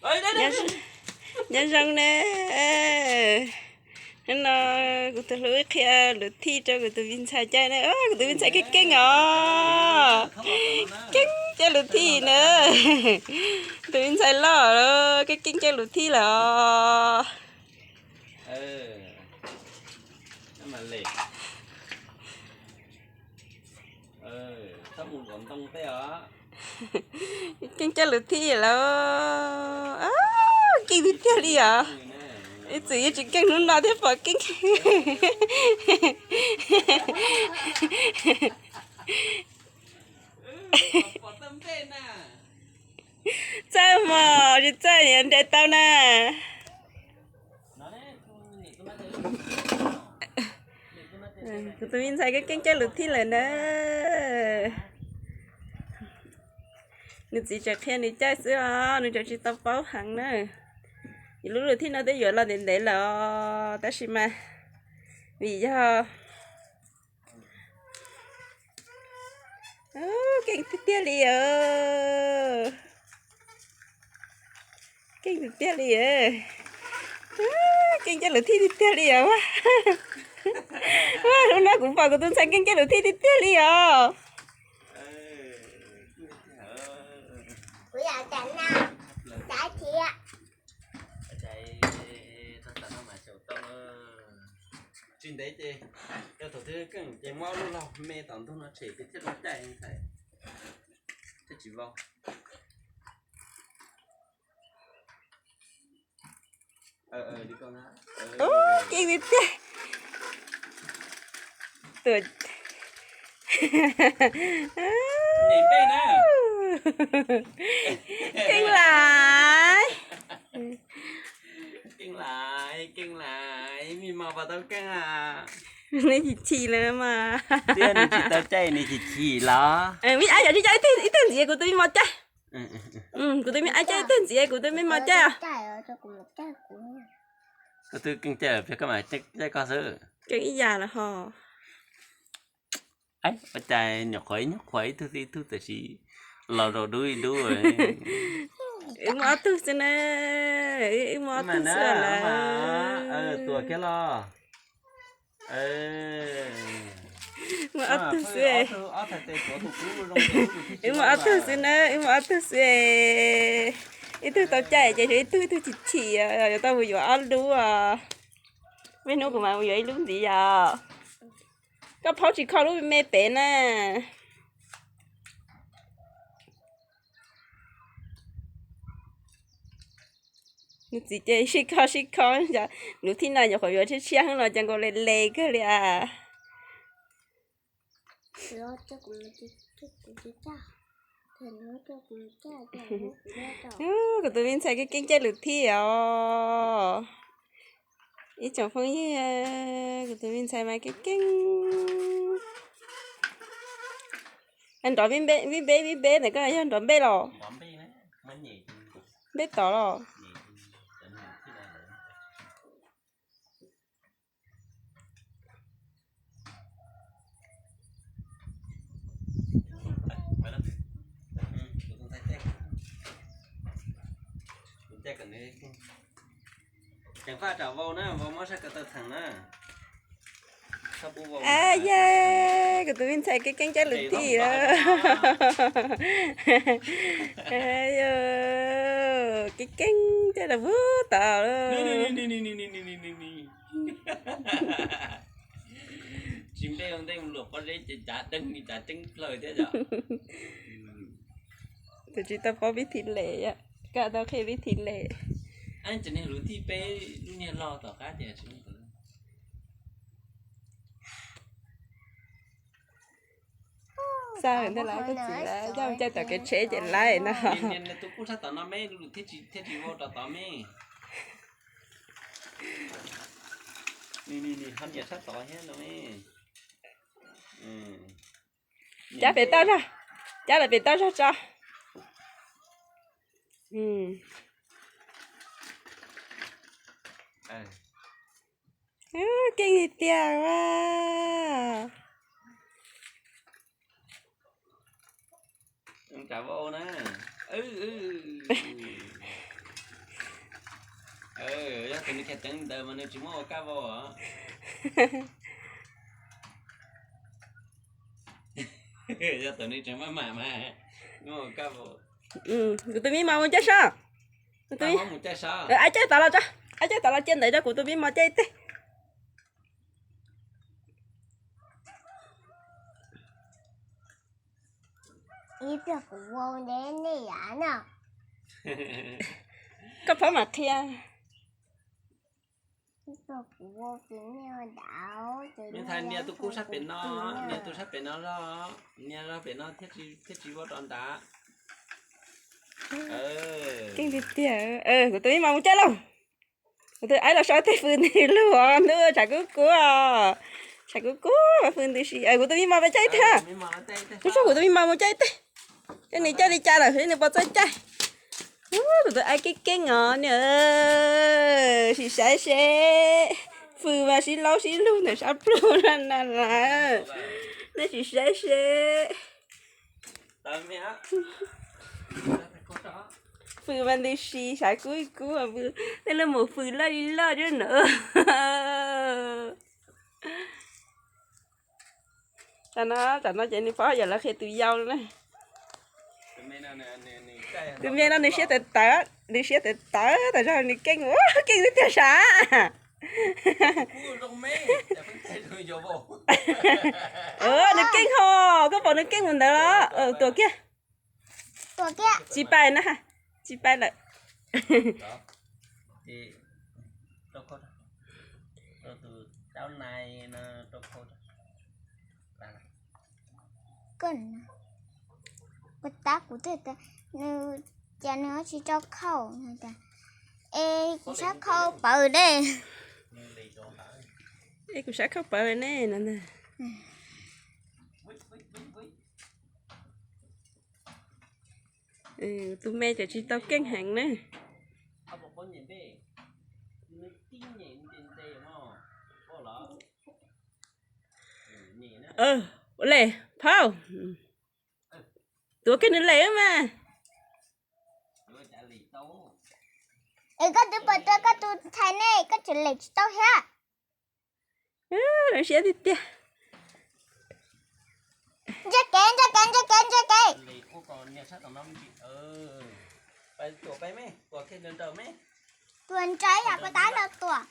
Nyob zoo na, hnub no kuv tus hlub qhia luv thij rau kuv tus me ntxhais caij na, kuv tus me ntxhais keej keej os, keej caij luv thij na, tus me ntxhais loj keej keej caij luv thij lawm os. Keej caij luv thij lawm, keej tiag tiag li os. Ib txwm yeej tsis keej, hnub no thiaj pom keej. Txawj mos, tsis txawj niam nres tau na. Kuv tus me ntxhais keej keej caij luv thij lawm na. Nws txiv tseem qhia nws caij xwb os, nws tseem tsis tau paub heev na. Yus lub luv thij no twb yuav los ntev ntev lawm os, tab sis mas vim yog keej tiag tiag li os. Keej tiag tiag li, keej caij luv thij tiag tiag li os. Hnub no kuv pom kuv tus ntxhais keej caij luv thij tiag tiag li os. Tsis ntev ces, yog thaum twg keej ces muab ob lub log me tom ntug no tshem peb thiaj tau caij ntxhais, thiaj tsis vau. Keej tiag tiag. Keej lais. Keej lais, keej lais, me mos puas tau keej a? Nws chim chim lawm mas. Twb yog nws tsis tau caij nws chim chim los. Me ab, yog tsis caij ib tug ntxiv kuv tus me mos caij. Kuv tus me ab caij ib tug ntxiv kuv tus me mos caij. Koj twb keej caij lawm, koj mam caij koj xwb. Keej ib yam lawm ho. Ua cas nyuam qhuav ib nyuag qhuav ib tug xwb ib tug, tam sis los zaum dub ib dub. Wb muaj ob tug xwb na, wb muaj ob tug xwb lawm. Tuam kiag los. Muaj ob tug xwb. Wb muaj ob tug xwb na, wb muaj ob tug xwb. Ib tug tau caij ces ib tug, ib tug chim chim, yuav tau mus yuav ob lub os. Niaj hnub kuv mas mus yuav ib lub ntxiv yom. Koj phaub tsis kho lub me pem na. Nws txiv ces sib kho sib kho, luv thij no nyuam qhuav yuav tshiab tshiab no ces nkaus le le kawg li as. Kuv tus me ntxhais keej keej caij luv thij os. Ib tsoom phooj ywg, kuv tus me ntxhais mas keej keej. Nrov vib npeb vib npeb ntawm koj yog nrov npej los? Npej tod los? Ceev faj tsam vau na, vau mob sab ko taw theem na. Ab yam, kuv tus me ntxhais keej keej caij luv thij. Keej keej caij los pug tod. Tsis npej ua ntej mus luam pob zeb ces cav deeb li cav tseeb plaws thiab yom. Tus tsis tau paub vib thi lem, koj tau qhia vib thi lem. Tseem niag luv thij peb lub niag log tom qab ces tsis xav ntej lawm, koj txiv lawv coj caij tom kev tsheb ces lawv no. Tus kuj sab tom no me, luv thij thiaj tsis vau rau tod me. Ho nias sab tod thiab no me. Cab pem toj zog, cab lawm pem toj zog tso. Keej tiag tiag as. Tsav vau na. Yog tus nws kheev ceev ntawd mas nws tsis muab ua kab vau os. Yog tus nws tseem maj mam mas muab ua kab vau. Kuv tus me mos mus caij sab. Ab caij tod los, ab caij tod los cia ntawd rau kuv tus me mos caij teg. Koj phob mam qhia. Nias tus kub sab pem no, nias tus sab pem no zog, nias zog pem no thiaj tsis vau rau nrad. Keej tiag tiag. Kuv tus me mos mus caij lauj. Kuv tus aib los so tej fws ntws lug os, ntuj tshav kub kub, tshav kub kub fws ntws si. Kuv tus me mos mus caij teg. Kuv tsuas kuv tus me mos mus caij teg. Coj nws caij li cas lawm, nws puas txawj caij. Kuv tus aib keej keej os, nws sim saib seb. Fws mas sib laub sib lug ntawm sab plhu na na lawm. Nej sim saib seb. Fws mas ntws si, tshav kub kub, tej lub mus fws loj li loj zog na. Tam no, tam no ces nws pom yog lawv qhia tus yau na. Tus me no nws siab tawv tawv, nws siab tawv tawv tas zog nws keej, keej tiag tiag sav. Nws keej ho, koj pom nws keej mus ntawd los? Tuam kiag. Tsis pais na, tsis pais lawm. Kuv tab kuv twb tias nws, cas nws tsis rau khau, es kuv sab khau pawv ne. Es kuv sab khau pawv ne no ntag. Tus me ces tsis tau keej heev na. Ua le, phauj. Tuav kiag nws lem mas. Es koj twb pom tua koj tus ntxhais ne, koj tseem lem tsis tau thiab. Siab tiag tiag. Ntsia kev, ntsia kev, ntsia kev, ntsia kev. Tuam ntsais yam koj tab los tuam.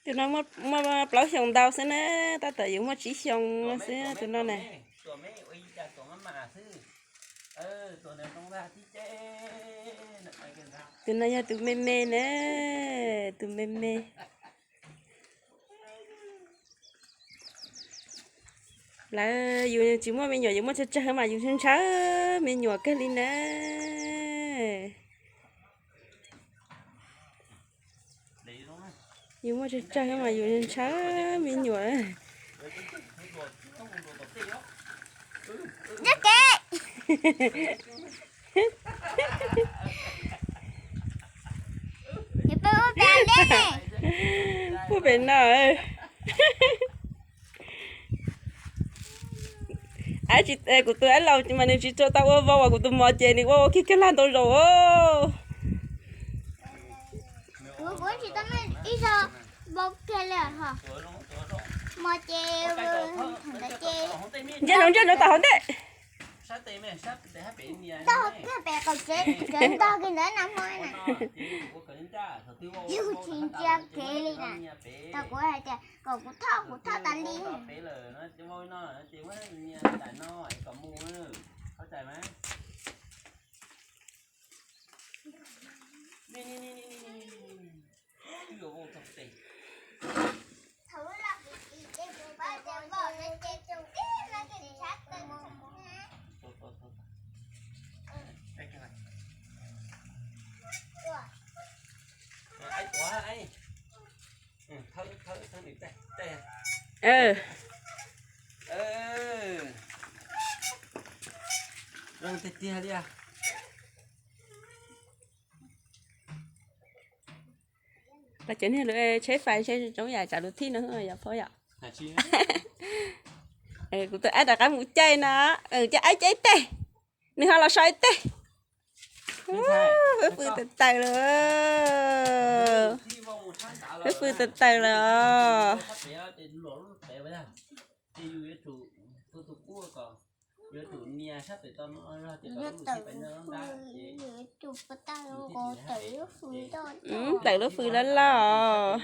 Tus no muaj plaub xyoos ntau xwb na, tab tom yuav muaj tsib xyoos xwb tus no na. Tus no yog tus me me na, tus me me. Lawv yus tsis muaj me nyuam, yus muaj tsawg tsawg mas yus ntshaw me nyuam kawg li na. Yus muaj tsawg tsawg mas yus ntshaw me nyuam. Nyob kev. Pub pem no. Kuv tus aib laus mas nws tsis tshua tau ua vau, kuv tus mos ces nws ua ua kiag kiag lag ntau zaus. Ntsia no, ntsia no tom hauv ntej. Yus tsis ntsia kev li na. Tau kuv hais tias kom kuv thauj, kuv thauj tas li. Tiag tiag li. Pab cov niag lub tsheb fais ntshe zoo yam tsav lub thij no yom phauj yom. Kuv tus aib rov qab mus caij no, caij aib caij teg, nws ho los so ib teg. Peb pw tawm tawm lawm, peb pw tawm tawm lawm os. Tawm lub fws loj loj.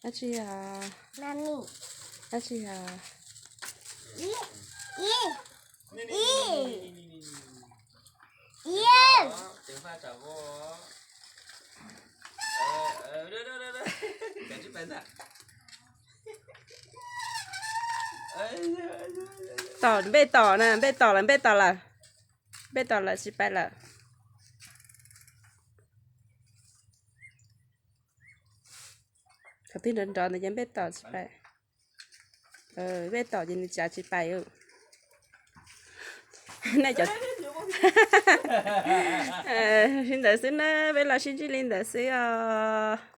Dab tsi yog? Dab tsi yog? Tom, npej tom na, npej tom lawm, npej tom lawm. Npej tom lawm tsis pais lawm. Qhov twg nrov nrov ntawd ces npej tom tsis pais. Npej tom ces nws tsav tsis pais. Nej cov, li ntawd xwb na, peb los sib ntsib li ntawd xwb os.